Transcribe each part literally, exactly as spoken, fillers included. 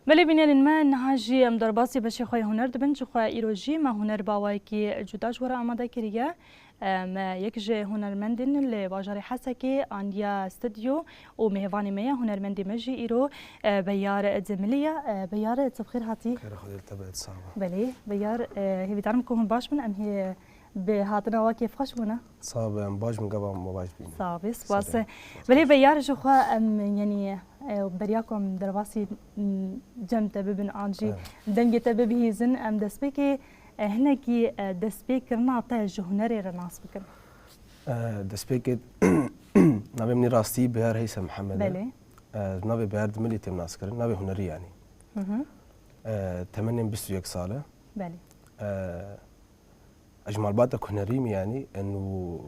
Belê bînerên me, niha jî em derbasî beşê xwe yê huner dibin, ji xwe îro jî me huner bi awayekî cuda ji we re amade kiriye. Em yek ji hunermendên li bajarê Hesekê andiya stûdyo û mêvanê me ye, hunermendê me jî îro, e, Beyar Cemilî ye. E, Beyar, tu bi xêr hatî. Xêra Xwedê li te be, sağ ol. Belê, Beyar, e, hêvîdar im ku hûn baş bin, em hê bi hatina we kêfxweş bûne. Sağ be, em baş bin, gava me baş bîne. Sağ be, spas. Serê. Belê Beyar, ji xwe em, yanî, e, beriya ku em derbasî, m, cem te bibin an jî Evet. dengê te bibihîzin, em destpêkê, e, hinekî, e, destpêkirina te ji hunerê re nas bikin. E, destpêkê navê min rastî Beyar Heysem Mihemed e. Belê. E, navê Beyar Cemilî têm nas kirin, navê hunerî yanî. Hı hı. E, temenê min bîst û yek sal e. Belê. E, Ez ji malbata hunerî me, yanî, û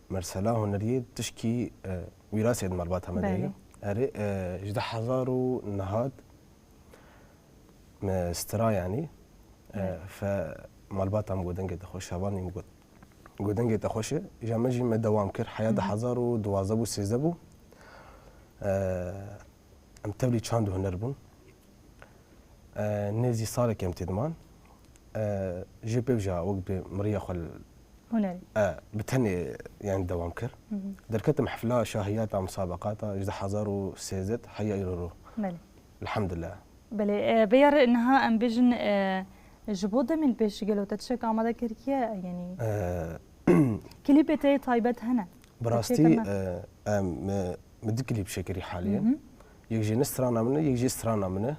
mersela huneriyê tişkî, e, wîrasê di malbata me de ye. Belê. Erê, e, ji du hezar û neh hat me stira, yanî, e, Evet. fe malbata min got dengê te xweş e, şavan min got, got dengê te xweş e. Îja me jî me dewam kir. Heya Hı hı. du hezar û duwazdeh bû, sêzdeh bû. E, em tevlî çand û huner bûn. E, nêzî salekê em tê diman. E, jê pê jî wek bi miriya xwe l-, Hunerî. e, bi tenê, yanî dewam kir. Hı hı. Derketim hefla şahiyata, musabeqata ji du hezar û sêzdeh heya îro ro. Belê. Elhamdulillah. Belê, e, Beyar, niha em bêjin, e, ji bo demên pêş gelo te tiştek amade kiriye, yanî E, klîpê te yê taybet hene? Bi Te rastî, çêkirine? e, em, e, min du klîp çêkirî haliyê. Hı hı. Yek jê ne strana min e, yek jê strana min e.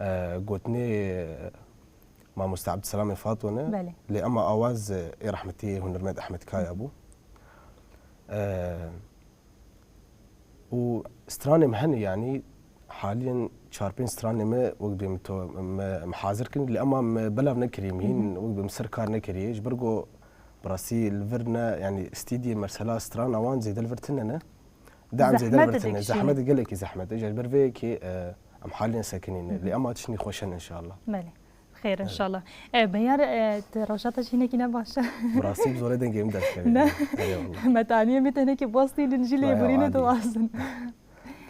E, gotinê, e, Mamoste Ebdulselamê Fato ne. Belê. Lê ema awaz, e, ê rehmetî hunermend Ehmed Kaya bû. E, û stranê min hene, yanî haliyen çar pênc stranê min wek bê min to, me, me hazir kirin, lê ema me belav nekiriye, min hîn Hı hı. wek bê min ser kar nekiriye. Ji ber ku bi rastî li vir ne, yanî stîdiyê mersela strana wan zêde li vir tune ne. Dem zêde li Zehmet vir e tune. dikişîne. Zehmet e, gelekî zehmet e. Ji ber vê yekê, e, em haliyen sekinîne. Hı hı. Lê ema tiştî xweş in inşallah. Belê. Xêr, Evet. inşallah. E, Beyar, e, tu rewşa te jî hinekî ne baş e. Bi rastî bi zorê dengê min derdikeve. Ne. Erê wallah. Me taniyê min tenekî bostînin jî Vay lêborînê adî. dixwazin.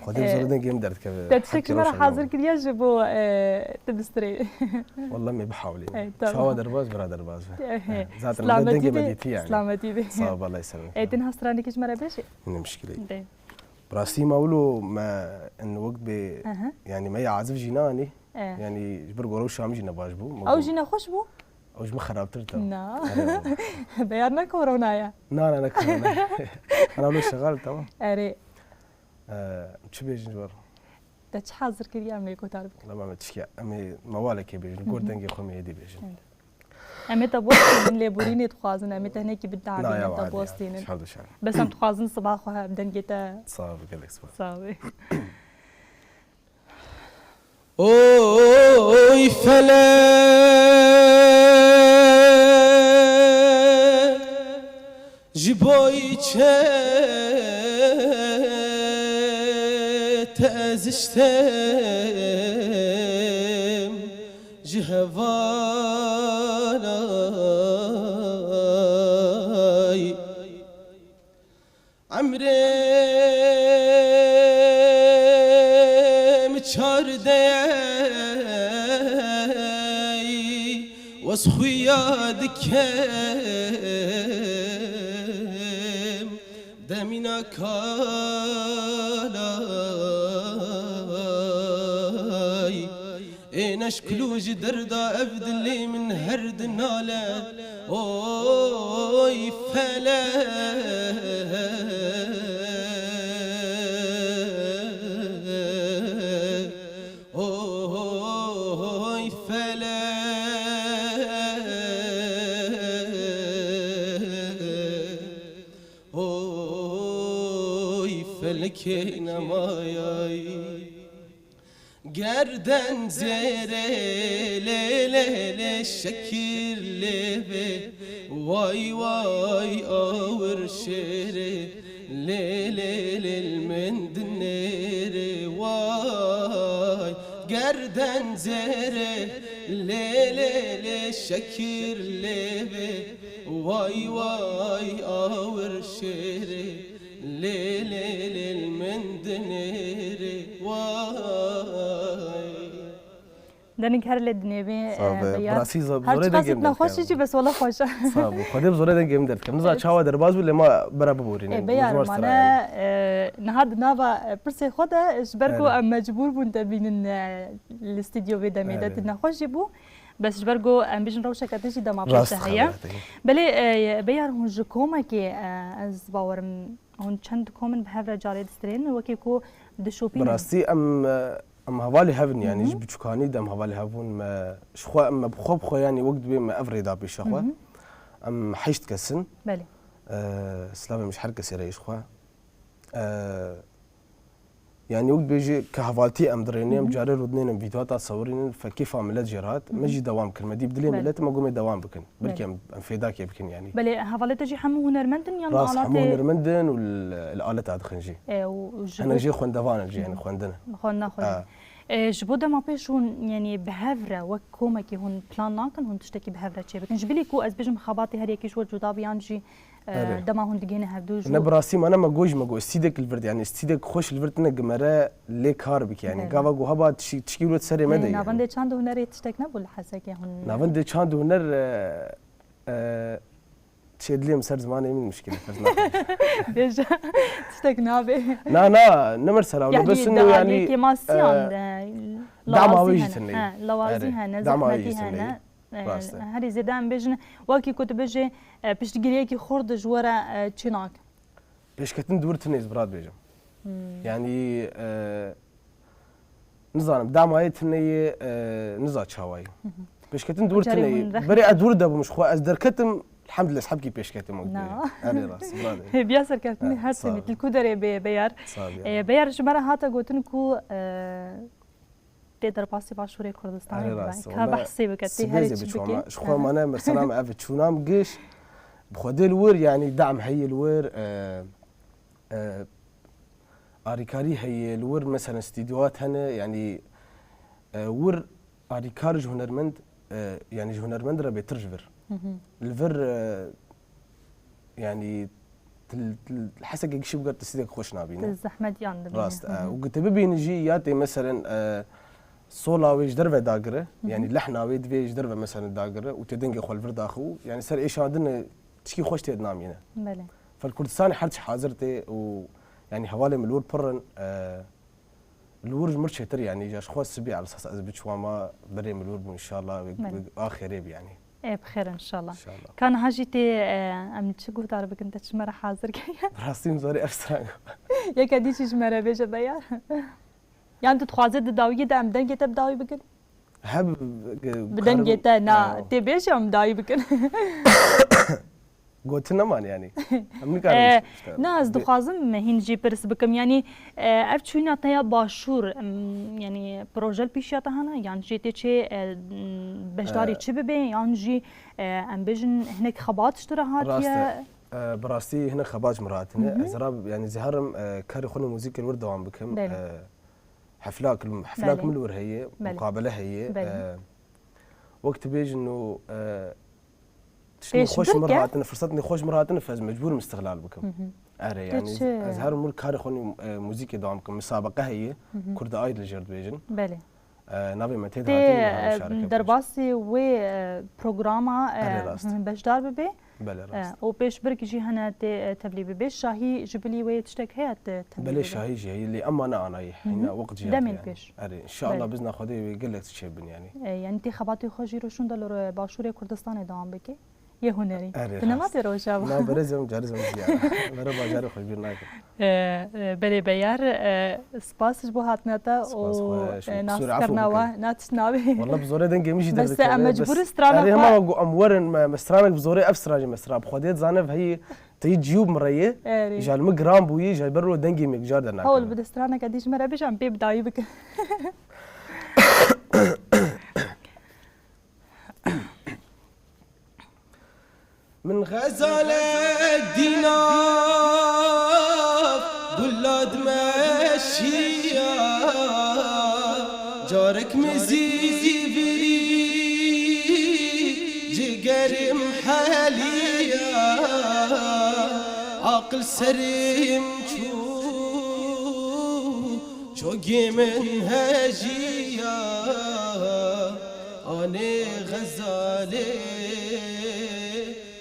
Xwedê bi E, zorê dengê min derdikeve. Te tiştek Hepke ji me re rewşa hazir min. kiriye ji bo, e, tu bistirê. Wallah me bihawlî. E, tamam. Çawa derbas, bira derbas be. E, E, zaten Selametî dengê me be, dîtî yani. selametî be. Sağ ol, Allah selamet. E, tu niha stranekî ji me re bêjî? Ne muşkilê. De. Bi rastî ma wilo me in wek bê, Aha. yani me ya azif jî nanî. Eh. Yani ji ber ku rewşa min jî ne baş bû. Ew jî nexweş bû? Ew ji min xerabtir ta. Na. Erê, Beyar ne korona ye. Na, na, ne korona. Ana wilo şexal, tamam. Erê. Ee, çi bêjin ji ber? Te çi hazir kiriye em lê guhdar bikin? Wala me tişkî, em ê mewalekê bêjin, Hı hı. gor dengê xwe me êdî bêjin. Evet. Em ê te bostînin, lêborînê dixwazin, em ê te hinekî bidabînin, Na, ya te adî ya. bostînin. Şer dişer. Bes em dixwazin siba xwe hem dengê te. Sağ ol, gelek spas. Sağ ol. Oy felek, ji bo çi te ez iştem ji hevalay. Emrê min çar deyey, wez xuya dikem demîna kalay. Ê neşkilû ji derda ev dilê min her dinale. Oy felek, oy felek, oy felekê nemayay. Gerden zêrê lê lê lê şekir lê vê. Way way awir şêrê lê lê lê min dinêrê way. Gerden zêrê lê lê lê şekir lê vê. Way way awir şêrê. Lê lê lê min dinêrê way. Denik her lê dinêvê. Sağ be. Birasî zorê dengê min derdikem. Xweşî jî bes wala xweş e. Sağ bû. Xwedê zorê dengê min derdikem. Niza çawa derbaz bû lê ma bera biborîne. Ê, Beyar mane, niha di nava pirsê xwe de ji ber ku em mecbûr bûn te bînin li stûdyo vê demê de, tu nexweş jî bû. Bes ji ber ku em bijin rewşeke din jî dema pêş de heye. Belê, Beyar hûn ji komekê, ez bawerim hûn çend kom in bi hev re carê distrênin wekî ku dişopînin. Bi rastî em Em hevalê hev in, yanî ji biçûkanî de em hevalê hev bûn. Me ji xwe, me bi xwe bi xwe, yanî wek dibê me ev rê da pêşa xwe. Em heşt kes in. Belê. Silavê min ji her kesê re yê ji xwe. Yanî wek dibêjî ke hevaltî em dirênê, em carê rûdinên em vîdyoa ta sewirînin, fekêfa milet jê re hat. Me jî dewam kir. Me dî bi dilê milet me gomê dewam bikin. Belkî em, em fêdakê bikin yanî. Belê, hevalê te jî hemû hunermend in yan li aletê? Rast, hemû hunermend in û li, li aleta dixin jî. E, û ji Hinek bo jê xwendevan in jî, yanî xwendin in. Xwendina xwe. Ha. E, ji bo dema pêş hûn, yanî bi hev re wek komekî hûn plan nakin hûn tiştekî bi hev re çêbikin? Ji bilî ku ez bêjim xebatê her yekî ji we cuda bû yan jî, e, Erê. dema hûn digihîne hevdû ji Ne bi rastî mane me got jî me got stîdek li vir de, yanî stîdek xweş li vir tine gimere lê kar bike yanî. Erê. Gava got heba tişî-, tişkî wilo serê me de. Navendê çand û hunerê tiştek nebû li Hesekê hûn? Navendê çand û huner, e, e, Çêdilê min ser zimanê min mişkil e, ferz nakim. Bêje, tiştek nabe. Na, na, ne mesela, yanî, bes ino, yanî, kêmasiyan, e, dema wê jî tune ye. He, lawazî hene, zehmetî hene. Rast e. Herî zêde em bêjin, wekî ku tu bêjê, e, piştgiriyekî xurt ji we re, e, çi nake? Pêşketin di wir tune ye, ez bi rad bêjim. Yanî, e, Nizanim, dema yê tune ye, e, niza çawa ye. Pêşketin di wir tune ye. Berê ez di wir de bûm ji xwe, ez derketim, elhamdulillah, ji hebkî pêşketim wek dibêjin. Erê rast, bira de. Hêviya serkeftinê her timî. Li ku derê bê, Beyar? E, Beyar, ji me re hate gotin ku, e, tê derbasî Başûrê Kurdistanê bibe. Ka behsê bike, tê herê çi bike. Ji xwe mane, mesela me ev çûna min giş, bi xwedê li wir, yanî dem heye li wir, e, e, Arîkarî heye, li wir mesela stûdyoyat hene, yanî, e, wir arîkar ji hunermend, e, yanî ji hunermend re bêtir ji vir. Li vir, e, yanî, tu, tu, Hesekê gişî bigert, tu stûdyek xweş nabîne. Tu zehmet yan dibîne. Rast, e, û ku tu bibînî jî ya tê meselen, e, sola wê ji derve dagire, yanî lehna wê divê ji derve meselen dagire û tê dengê xwe li vir daxi û, yanî ser êşandin, e, tişkî xweş tê dinamîne. Belê. Fel Kurdistanê her çi hazir tê û, yanî, hevalê min li wir pir in, e, li wir ji mir çêtir, yanî, ja ji xwe sibê el sas ez biçûma berê min li wir bûn, înşallah, wê, wê axirê bi, yanî. Ê, bi xêr, înşallah. Înşallah. Ka niha jî tê, e, em çi guhdar bikin, te çi me re hazir kiriye? Rastî min zorê ev stran. Yeke dî jî ji me re bêje, Beyar. Yan tu dixwazî di dawiyê de em dengê te bi dawî bikin? Heb, bi dengê te, na, tê bêjî em dawî bikin. Gotin neman yanî. Em nikarin. E, na, ez dixwazim hîn jî pirs bikim. Yanî, e, ev çûyîna te ya Başûr, em, yanî proje li pêşiya te hene? Yan jê tê çê, e, beşdarî çi bibe? Yan jî, e, em bêjin hinek xebat ji tu re hatiye? Rast e. E, bi rastî hinek xebat ji min re hatine. Ez ra, yanî, ziharim, e, karê xwe li muzîkê li wir dewam bikim. Belê. E, Heflak, heflak min li wir heye, muqabele heye. E, wek tu bêjin û, e, tiştên xweş min hatine, firsatên xweş min hatine, ez mecbûr im îstixlal bikim. Erê, yanî ez her mir karê xwe nî, e, muzîkê dewam bikim. Misabeqe heye, Kurda Idol jê re dibêjin. Belê. E, navê me tê de hatî, e, derbasî wê, e, programa, e, beşdar bibe. Belê, rast. E, û pêşbirk jî hene tê, e, tevlî bibe. Şahî ji bilî wê tiştek heye tê tevlî bibe? Belê, şahî jî heye, lê ema neanaye. Hîna wext jî demên pêş. Erê, înşallah, bizna Xwedê wê gelek çêbin yanî. E, yanî tê xebatê xwe jî roşûn de li Başûrê Kurdistanê dewam bike. Yê hunerî. Erê, rast. Tu nema tê Rojava? Na, berê zem, carê zem ziyara. Berê bajarê xwe bîr nakim. E, e, belê Beyar, e, spas ji bo hatina te û, e, naskirina we, na tişt nabê. Walla bi zorê dengê min jî derdiket. Bes em mecbûr in stranek xwe. Erê, hema got em werin, me, me stranek bi zorê, ev stran jî me stran. Bi Xwedê dizane ev heyî te yî ciyû bi min re yê. Erê. Ji li min giran bûyî, ji ber wilo dengê min yek car dernakeve. Hewl bide straneke dî ji me re bêje em pê bi dawî bikin. Min xezalek dî nav gulat meşiya, carek min zîvirî cigerim heliya, aqil serim çû, çogê min hejiya. Anê Xezalê,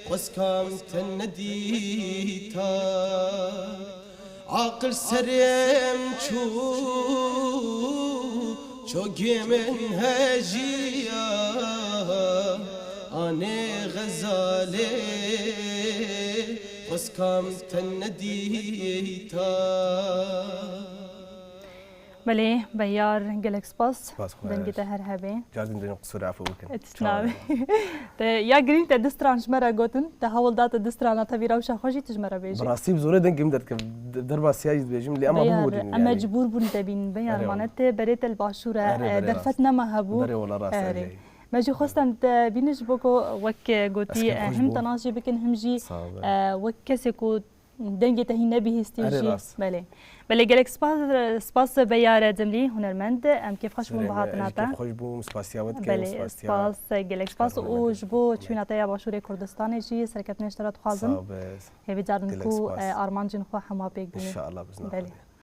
xwezka min te nedîta. Aqil serê min çû, çogê min hejiya. Anê Xezalê, xwezka min te nedîta. Belê, Beyar, gelek spas. Spas xwe. Dengê te her hebe. Car din dêrin qisûrê efû bikin. Tişt nabê. Te ya girîng te du stran ji me re gotin, te hewl da te du strana te vî rewşa xwe jî tu ji me re bêjî. Bi rastî bi zorê dengê min derdikeve, d-, derbasiya jî dibêjim, lê ema Beyar, bimûrînin em yani. Mecbûr bûn te bînin, Beyar, Erê mane wala. Te berê te li başûr e, Erê e, berê derfet rast. Nema hebû. Berê wala rast, Erê. erê. Me jî xwestem te bînin ji bo ku wek, e, gotî, Eskên e, xweş him bû. Te nas jê bikin, him jî, Sağ ol. e, wek kesê ku dengê te hîn nebihîstî Erê jî. rast. Belê. Belê, gelek spas, spas Beyar Cemlî, hunermend. Em kêfxweş bûn Serê bi me, hatina ez jî te. kêfxweş bûm, spasiya we dikim, Belê, spasiya spas, gelek spas. Karol Û Medya. ji bo çûna te ya Başûrê Kurdistanê jî serkeftinê ji te re dixwazim. Sağ ol. Hêvî carin Gelek ku, spas. e, armancên xwe hema pêk bînin. İnşallah, bizna Belê. Xwedê.